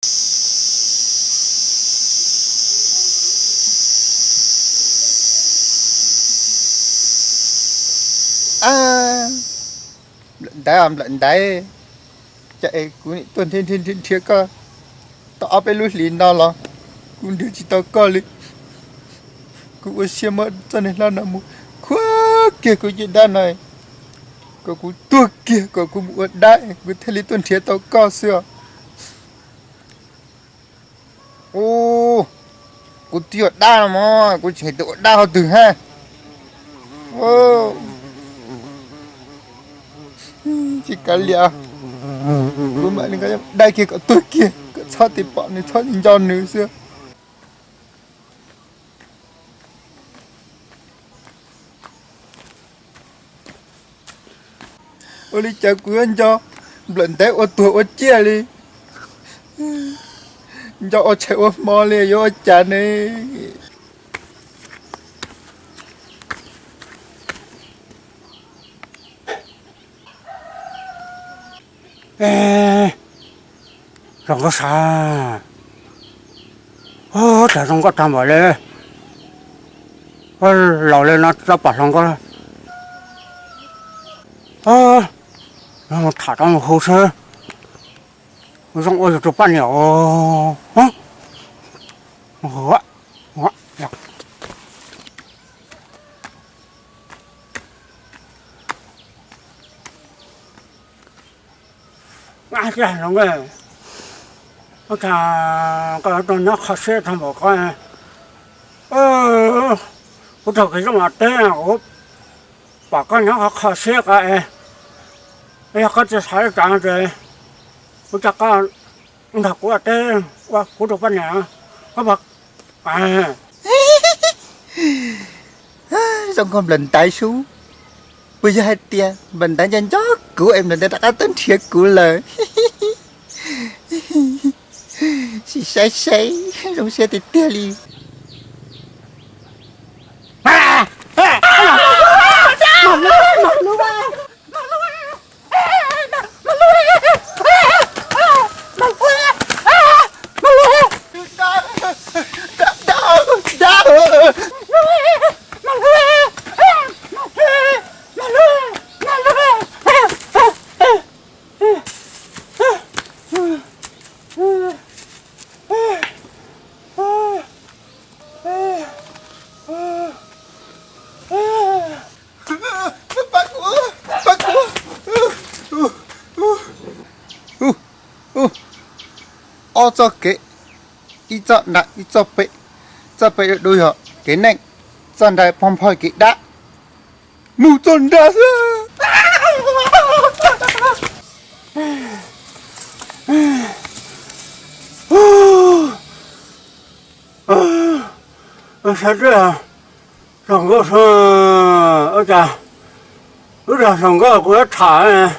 A, nplawm ntaiv, nplawm ntaiv, cas es kuv nim tuaj nrhiav nrhiav nrhiav koj tau ob peb lub hlis no los kuv nrhiav tsis tau koj li. Kuv ua siab muab txoj niag hlab no mus khuab kiag kuv caj dab no, kom kuv tuag kiag kom kuv mus ua dab kuv thiaj li tuaj nrhiav tau koj xwb os. Ub, kuv twb ua dab no mog, kuv tseem tus ua dab hauv twg hab. Tsis kav liam, kuv mam li dai kiag kom tuag kiag, kom txhob tsis pom nws, txhob tsis nco nws xwb. Ua li cas kuv yuav nco nplawm ntaiv ua tuag ua ciaj li, nco ua tshais ua hmo li, yuav ua cas ne? Zoo nkauj sav, cas zoo nkauj tag npaum li. Laus li no tsis tau pom hluas nkauj. Mus tham rau mus hu xwb. Zoo ua yus tus poj niam os. Ua cas koj yuav tau nyob kho siab tag npaum koj? Kuv raug kev zoo ua teb, kuv pom koj nyob kho siab koj es, yog koj tsis xav li cas ces kuv coj koj nrog kuv ua teb ua kuv tus poj niam, koj puas? Zoo nkauj nplawm ntaiv sub, puas yog hais tias nplawm ntaiv nco nco kuv es nplawm ntaiv rov qab tuaj nrhiav kuv lawm? Sim saib saib zoo siab tiag tiag li. Ob txoj kev, ib txoj nrag ib txoj pem, txoj pem du du yog kev neej, txoj nrag pog nphog kev dab, mus txoj nrag xwb. Saib hluas nkauj, ua cas wb dag hluas nkauj kuv yuav tham,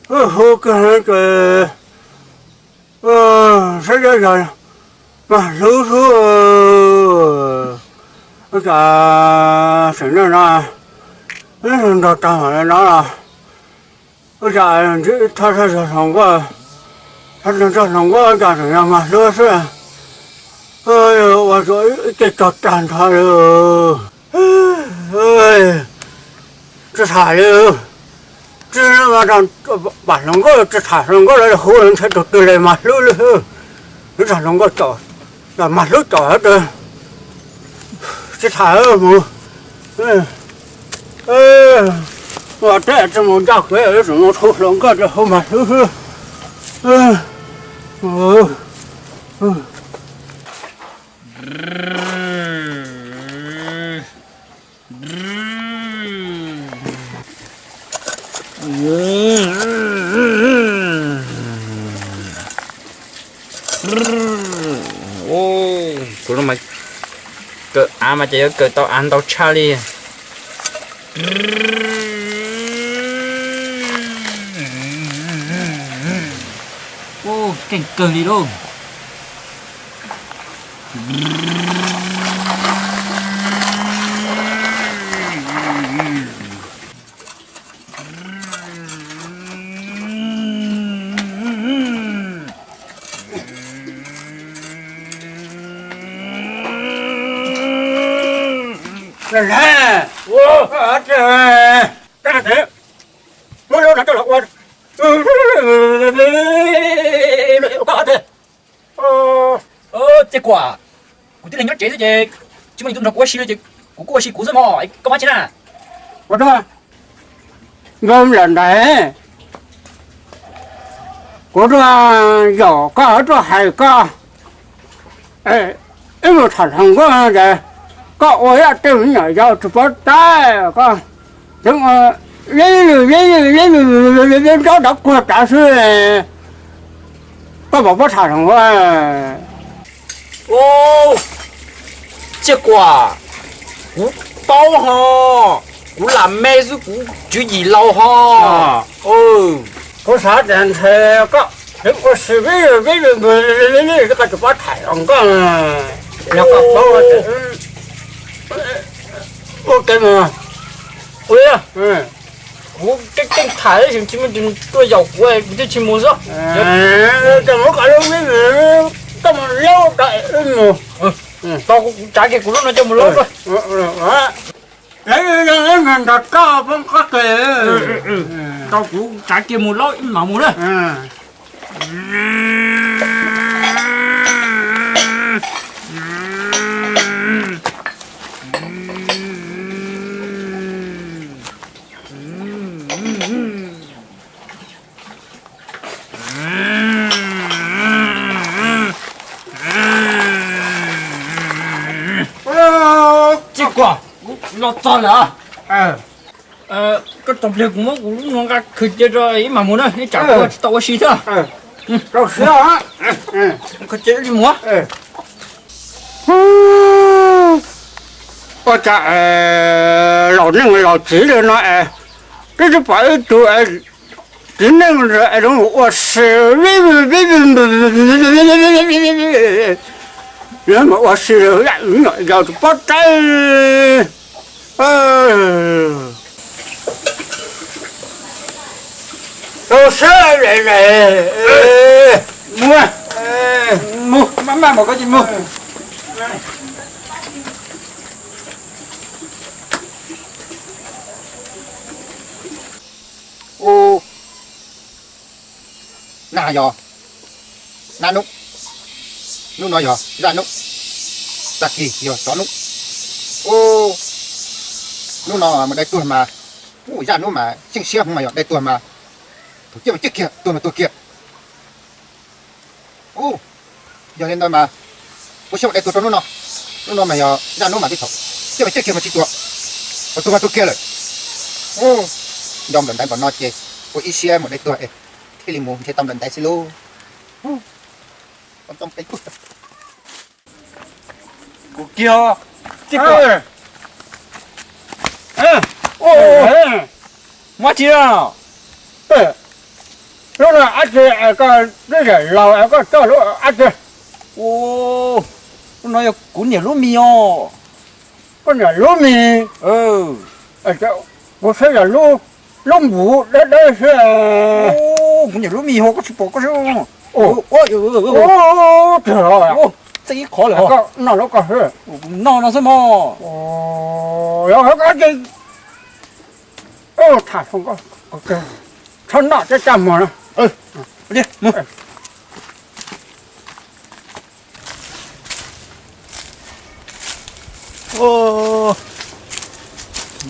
wb hu kiag ces saib yog mag hlub xwb. Ua cas sim neej no nrog tag mam li no los, ua cas ntsib thaj zag hluas nkauj, thaj zag hluas nkauj cas tseem yog mag hlub xwb. Ua rau ib ce tog tag nrho li. Tsis tham li, tsis pam hluas nkauj, tsis tham hluas nkauj lawv hu ntshai tus twg li mag hlub li. Lub zag hluas nkauj caum, mag hlub caum hab tas, tsis tham mus. Ua teb tsis mus ncaj kev, tseem mus hu hluas nkauj hu mag hlub xwb. Kuv lub mas kawm av mas ces yuav kawm tau av ntau tshaj li. Ub, keej kawg li lauj. Ua, ua, ua, muab lub no coj los ua. Ces kuv, kuv tib leeg nyob tsev xwb ces tsis muaj leej twg nrog kuv ua si li ces kuv kuj ua si kuv xwb mog, koj muab tsi na. Ua, npawg Nplam Ntais, kuv tuaj yaum koj, tuaj hais koj, wb mus tham hluas nkauj ces koj ua ib tej me nyuam yaus tsis paub tab koj, tseem ua, ib, ib, ib, ib nraub dav kuag tav xwb, koj puas paub tham hluas nkauj? Tsiaj Kuam, kuv paub ho, kuv lam me xwb kuv tswv yim laus ho. Kuv xav tias ntshe koj tseem ua si vij vij vij, koj tsis paub tham hluas nkauj, yog koj paub, ua ke mus. Kuv, kuv keej keej tham tab sis tsis muaj leej twg tuaj yaum kuv, kuv thiaj tsis mus xwb. Koj mus, koj mus laub da wb mus. Tau, kuv tsav kiag kuv lub no coj mus laub dua. Nrog koj poob qab ke, tau, kuv tsav kiag mus laub ib mam mus na. Tsis kuam, kuv los txog lawm. Koj tos pliag kuv muab kuv lub no nqa khwv cia rau ib mam mus na, ib tsam kuv tsis tau ua si thiab. Khaws cia li mus. Ua cas laus neej laus txiv li no es twb tsis pom ib tug txiv neej es ua si, mus ua si, yam nyuam yaus tsis paub tab. Rau siab, mus, mus, maj maj mus, koj cia mus. Ub, na yog na hnub, hnub no yog zaj hnub, tag kis yog tsov hnub. Ub, hnub no mus dai tuag mas, ub, zaj hnub mas xyeej siab hwv mas yog dai tuag mas thaum ciaj mas ciaj kiag, tuag mas tuag kiag. Ub, yog li ntawd mas kuv siab mus dai tuag rau hnub no. Hnub no mas yog zaj hnub mas tib thaum ciaj mas ciaj kiag mas tsis tuag, tuag mas tuag kiag lawm. Ub, nco Nplam Ntaiv npaum no ces ua ib siab mus dai tuag es thiaj li mus nrhiav tau Nplam Ntaiv xwb lauj. Kuv kiag, tib kuam. Muab tsis, lub no dab tsi, koj lub zam laus koj coj lub dab tsi? Lub no yog kuv niam lub mis os. Koj niam lub mis? Kuv saib yog lub npuv dawb dawb xwb. Kuv niam lub mis ho, koj tsis pom koj saib. Txeeb ib qhov lawm. Koj noj lub koj xwb. Noj no xwb mog. Tham, txhob noj caj muag no.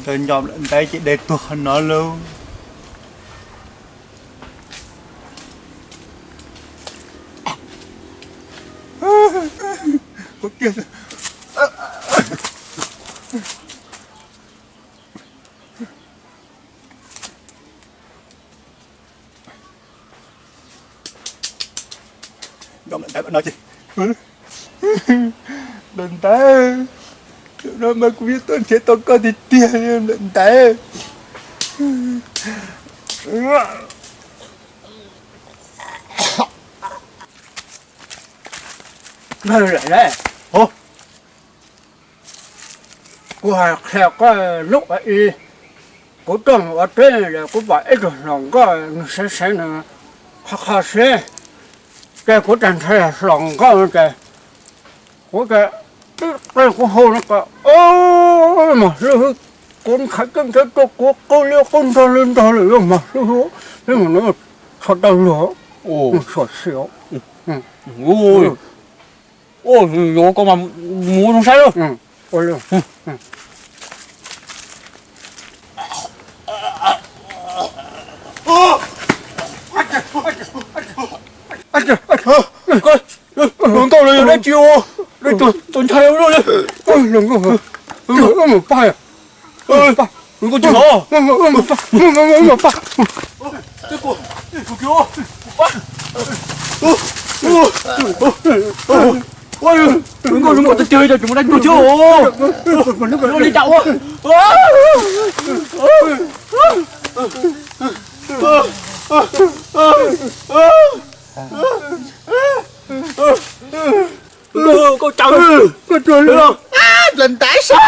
Ntawd nco Nplam Ntaiv ces dai tuag qhov no lauj. Nplam Ntaiv, Nplam Ntaiv, no mas kuv yuav tuaj nrhiav tau koj tiag tiag li Nplam Ntaiv. Kuv hais qhia koj hnub ib, kuv tuaj mus ua teb es kuv pom ib tug hluas nkauj nws seev seev nws qhov qhov siab, ces kuv tag nrho hluas nkauj ces kuv, kuv hu no ko, ub, Mas hlwb, kuv nqhis koj ntshav rau kuv qw li qw ntog li ntog lawm mas hlwb, peb mus no txhob tawg luag, txhob xiav. Yuav koj mas mus zoo saib lawm. Hluas nkauj los yog dab tsi ua, tus ntshai ua luaj li. Hluas nkauj tsis los. Hluas nkauj zoo nkauj tiag tiag, cov tsis muaj dab tsi thiab. Li cas ua. Nkauj, nkauj tsawv. Nkauj tsawv. Dlawg ntais sab.